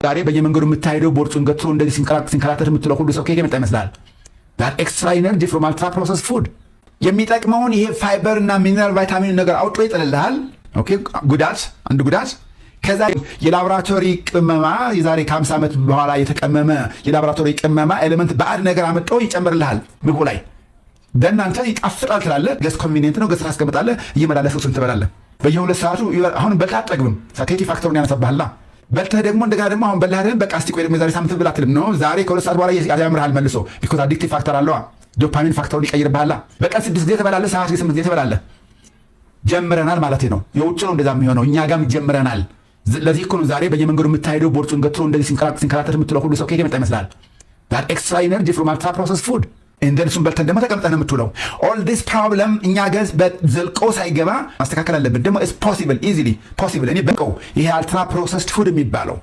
ዛሬ በየመንገዱ የምታሄደው ቦርጩን ገትሮ እንደዚህ ሲንከራተት የምትለው ሁሉ ሰው ከየት የመጣ ይመስላል? That extra energy from ultra processed food። የሚጠቅመውን ይሄ ፋይበር እና ሚኒራል፣ ቫይታሚን ነገር አውጥቶ ይጥልልሃል። Okay፣ ጉዳት አንድ ጉዳት። ከዛ የላቦራቶሪ ቅመማ፣ የዛሬ ከ50 ዓመት በኋላ የተቀመመ የላቦራቶሪ ቅመማ element፣ ባዕድ ነገር አምጥቶ ይጨምርልሃል ምግቡ ላይ። በእናንተ ይጣፍጣል ትላለህ። ገዝ convenient ነው። ገዝተህ ታስቀምጣለህ። እየመላለስክ እሱን ትበላለህ። በየ2 ሰዓቱ አሁን በልተህ አትጠግብም። Satiety factor ኡን ያነሳብሃላ። በልተህ ደግሞ እንደገና ደግሞ አሁን በላህ አይደለም፣ በቃ እስቲ ቆይ ደግሞ የዛሬ ሳምንት ብላ አትልም። No፣ ዛሬ ከ2 ሰዓት በኋላ ያምርሃል መልሶ፣ because addictive factor አለዋ። Dopamine factor ኡን ይቀይርብሃላ። በቀን ስድስት ጊዜ ትበላለህ፣ ሰባት ጊዜ፣ ስምንት ጊዜ ትበላለህ። ጀምረናል ማለት ነው። የውጭ ነው እንደዛ የሚሆነው፣ እኛ ጋም ጀምረናል። ለዚህ እኮ ነው ዛሬ በየመንገዱ የምታሄደው ቦርጩን ገትሮ እንደዚህ ሲንከራተት የምትለው ሁሉ ሰው ከየት የመጣ ይመስላል? That extra energy from ultra processed food። እንደን እሱን በልተን ደግሞ ተቀምጠን የምትውለው። All this problem እኛ ገዝ ዘልቆ ሳይገባ ማስተካከል አለብን። ደግሞ it's possible፣ easily possible። እኔ በቀው ይሄ ultra processed food የሚባለው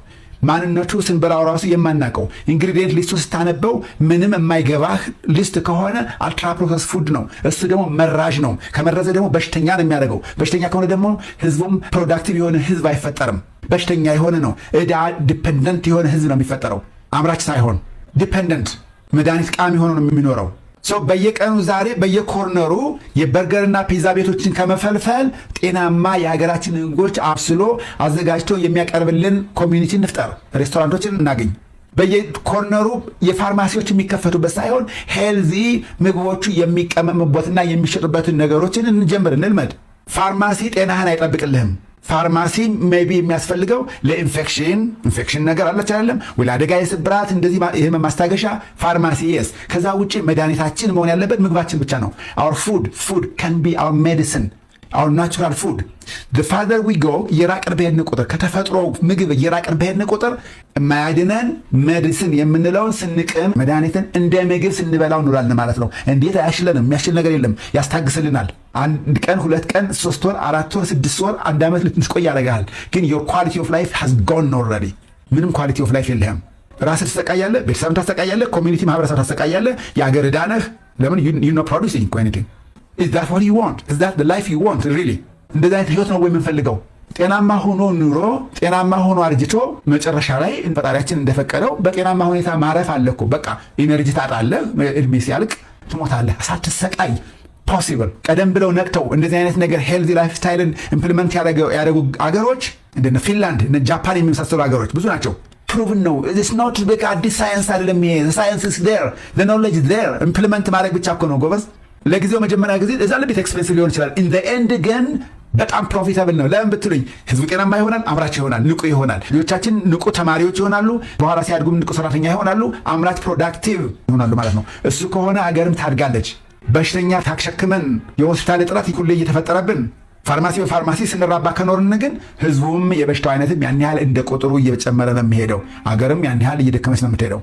ማንነቱ ስንበላው ራሱ የማናውቀው፣ ingredient list ኡ ስታነበው ምንም የማይገባህ list ከሆነ ultra processed food ነው። እሱ ደግሞ መራዥ ነው። ከመረዘ ደግሞ በሽተኛ ነው የሚያደርገው። በሽተኛ ከሆነ ደግሞ ህዝቡም productive የሆነ ህዝብ አይፈጠርም። በሽተኛ የሆነ ነው። እዳ dependent የሆነ ህዝብ ነው የሚፈጠረው፣ አምራች ሳይሆን dependent፣ መድኃኒት ቃሚ ሆኖ ነው የሚኖረው። ሰው በየቀኑ ዛሬ በየ corner ኡ የበርገርና ፒዛ ቤቶችን ከመፈልፈል ጤናማ የሀገራችን ምግቦች አብስሎ አዘጋጅቶ የሚያቀርብልን community እንፍጠር፣ ሬስቶራንቶችን እናገኝ። በየ corner ኡ የፋርማሲዎች የሚከፈቱበት ሳይሆን healthy ምግቦቹ የሚቀመሙበትና የሚሸጡበትን ነገሮችን እንጀምር፣ እንልመድ። ፋርማሲ ጤናህን አይጠብቅልህም። ፋርማሲ maybe የሚያስፈልገው ለ infection፣ infection ነገር አለች አይደለም ወይ፣ ለአደጋ፣ የስብራት፣ እንደዚህ የህመም ማስታገሻ ፋርማሲ፣ yes። ከዛ ውጭ መድኃኒታችን መሆን ያለበት ምግባችን ብቻ ነው። Our food can be our medicine፣ our natural food። The farther we go፣ እየራቅን በሄድን ቁጥር፣ ከተፈጥሮ ምግብ እየራቅን በሄድን ቁጥር የማያድነን medicine የምንለውን ስንቅም መድኃኒትን እንደ ምግብ ስንበላው እንውላለን ማለት ነው። እንዴት አያሽለንም? የሚያሽል ነገር የለም፣ ያስታግስልናል። አንድ ቀን፣ 2 ቀን፣ 3 ወር፣ 4 ወር፣ 6 ወር፣ አንድ ዓመት ልትቆይ ያደርግሃል። ግን your quality of life has gone already። ምንም quality of life የለህም። ራስህ ትሰቃያለህ፣ ቤተሰብን ታሰቃያለህ፣ community ማህበረሰብ ታሰቃያለህ። የአገር ዕዳ ነህ። ለምን? You're not producing anything። Is that what you want? Is that the life you want, really? እንደዚህ አይነት ህይወት ነው ወይ የምንፈልገው? ጤናማ ሆኖ ኑሮ፣ ጤናማ ሆኖ አርጅቶ መጨረሻ ላይ ፈጣሪያችን እንደፈቀደው በጤናማ ሁኔታ ማረፍ አለ እኮ። በቃ energy ታጣለህ፣ እድሜ ሲያልቅ ትሞታለህ ሳትሰቃይ፣ possible። ቀደም ብለው ነቅተው እንደዚህ አይነት ነገር healthy lifestyle ን implement ያደረጉ አገሮች እንደነ ፊንላንድ፣ እነ ጃፓን የሚመሳሰሉ ሀገሮች ብዙ ናቸው። Proven ነው። It's not በቃ አዲስ ሳይንስ አይደለም ይሄ። Science is there፣ knowledge there፣ implement ማድረግ ብቻ እኮ ነው ጎበዝ። ለጊዜው መጀመሪያ ጊዜ እዛ ለቤት expensive ሊሆን ይችላል። In the end ግን በጣም profitable ነው። ለምን ብትሉኝ ህዝቡ ጤናማ ይሆናል፣ አምራች ይሆናል፣ ንቁ ይሆናል። ልጆቻችን ንቁ ተማሪዎች ይሆናሉ። በኋላ ሲያድጉም ንቁ ሰራተኛ ይሆናሉ፣ አምራች productive ይሆናሉ ማለት ነው። እሱ ከሆነ አገርም ታድጋለች። በሽተኛ ታሸክመን የሆስፒታል እጥረት ሁሌ እየተፈጠረብን ፋርማሲ በፋርማሲ ስንራባ ከኖርን ግን ህዝቡም የበሽታው አይነትም ያን ያህል እንደ ቁጥሩ እየጨመረ ነው የሚሄደው። አገርም ያን ያህል እየደከመች ነው የምትሄደው።